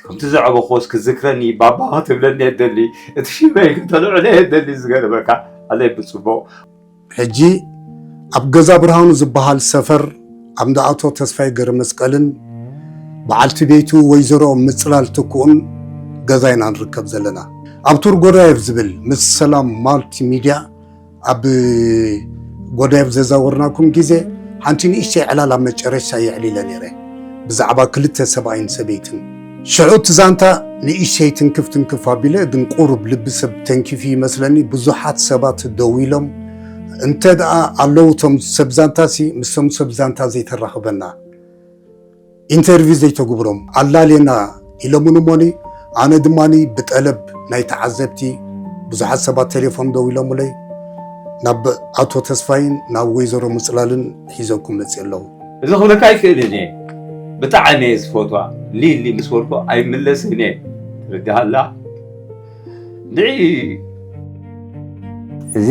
ከምቲ ዘዕበኹስ ክዝክረኒ ባባ ክትብለኒ የደሊ፣ እቲ ሽመይ ከተልዕሎ የደሊ። ዝገርመካ ኣለይ ብፅቡቕ። ሕጂ ኣብ ገዛ ብርሃኑ ዝበሃል ሰፈር ኣብ እንዳ ኣቶ ተስፋይ ገረመስቀልን በዓልቲ ቤቱ ወይዘሮ ምፅላል ትኩኡን ገዛ ኢና ንርከብ ዘለና። ኣብ ቱር ጎዳየፍ ዝብል ምስ ሰላም ማልቲ ሚድያ ኣብ ጎዳየፍ ዘዛወርናኩም ግዜ ሓንቲ ንእሽተይ ዕላል ኣብ መጨረሻ የዕሊለ ነይረ ብዛዕባ ክልተ ሰብኣይን ሰበይትን። ሽዑ እቲ ዛንታ ንእሽተይ ትንክፍ ትንክፍ ኣቢለ ግን ቁሩብ ልቢ ሰብ ተንኪፉ ይመስለኒ። ብዙሓት ሰባት ደው ኢሎም እንተ ደኣ ኣለዉ እቶም ሰብ ዛንታሲ ምስቶም ሰብ ዛንታ ዘይተራኽበና ኢንተርቪው ዘይተግብሮም ኣላልየና ኢሎምኒ እሞኒ ኣነ ድማ ብጠለብ ናይ ተዓዘብቲ ብዙሓት ሰባት ቴሌፎን ደው ኢሎምለይ ናብ ኣቶ ተስፋይን ናብ ወይዘሮ ምፅላልን ሒዘኩም መፅእ ኣለዉ። እዚ ክብለካ ኣይክእልን እየ። ብጣዕሚ እየ ዝፈትዋ። ሊሊ ምስ በልኩ ኣይምለስን እየ። ትርድሃላ? ንዒ እዚ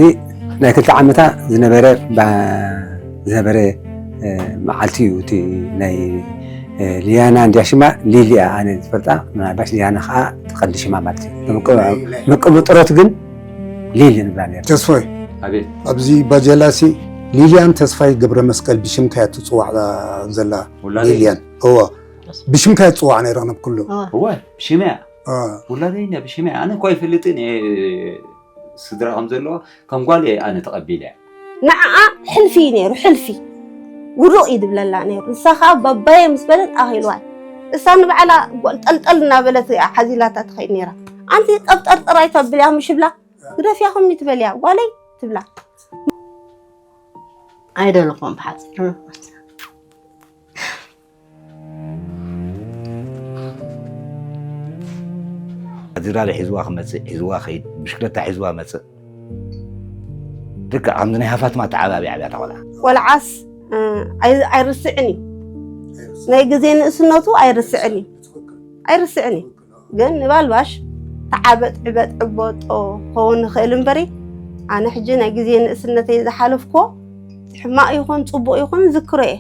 ናይ ክልተ ዓመታ ዝነበረ ዝነበረ መዓልቲ እዩ። እቲ ናይ ሊያና እንዲያ ሽማ ሊሊ እያ ኣነ ዝፈልጣ። ምናልባሽ ሊያና ከዓ ትቐሊ ሽማ ማለት እዩ። መቀመጥሮት ግን ሊሊ ንብላ ነር። ተስፋይ ኣብዚ ባጀላሲ ሊልያን ተስፋይ ገብረ መስቀል ብሽምካ እያ ትፅዋዕ ዘላ። ሊልያን እዎ ብሽምካ እያ ትፅዋዕ ነይራ ናብ ኩሉ። እወ ብሽመያ ውላደይ እያ ብሽመያ ኣነ እኳ ይፈልጥን እየ። ስድራ ከም ዘለዎ ከም ጓል እየ ኣነ ተቐቢለ እያ። ንዓኣ ሕልፊ እዩ ነይሩ ሕልፊ ውሩቕ እዩ ዝብለላ ነይሩ። ንሳ ከዓ ባባየ ምስ በለት ኣኺልዋ እሳ ንባዕላ ጓል ጠልጠል እናበለት እያ ሓዚላታ ትኸይድ ነይራ። ኣንቲ ቀብጠርጠር ኣይተብልያ ምሽ ብላ ግደፍያ ከምኒ ትበልያ ጓለይ ትብላ። ኣይደለኹም ብሓፂሩ ኣዚራለ ሒዝዋ ክመፅእ ሒዝዋ ከይድ ብሽክለታ ሒዝዋ መፅእ ልክዕ ከምዚ ናይ ሃፋትማ ተዓባቢ ዓብያ ተቆልዓ ቆልዓስ ኣይርስዕን እዩ ናይ ግዜ ንእስነቱ ኣይርስዕን እዩ ኣይርስዕን እዩ ግን ንባልባሽ ተዓበጥ ዕበጥ ዕበጦ ክኸውን ንኽእል እምበሪ ኣነ ሕጂ ናይ ግዜ ንእስነተይ ዝሓለፍኮ ሕማቕ ይኹን ፅቡቕ ይኹን ዝክሮ እየ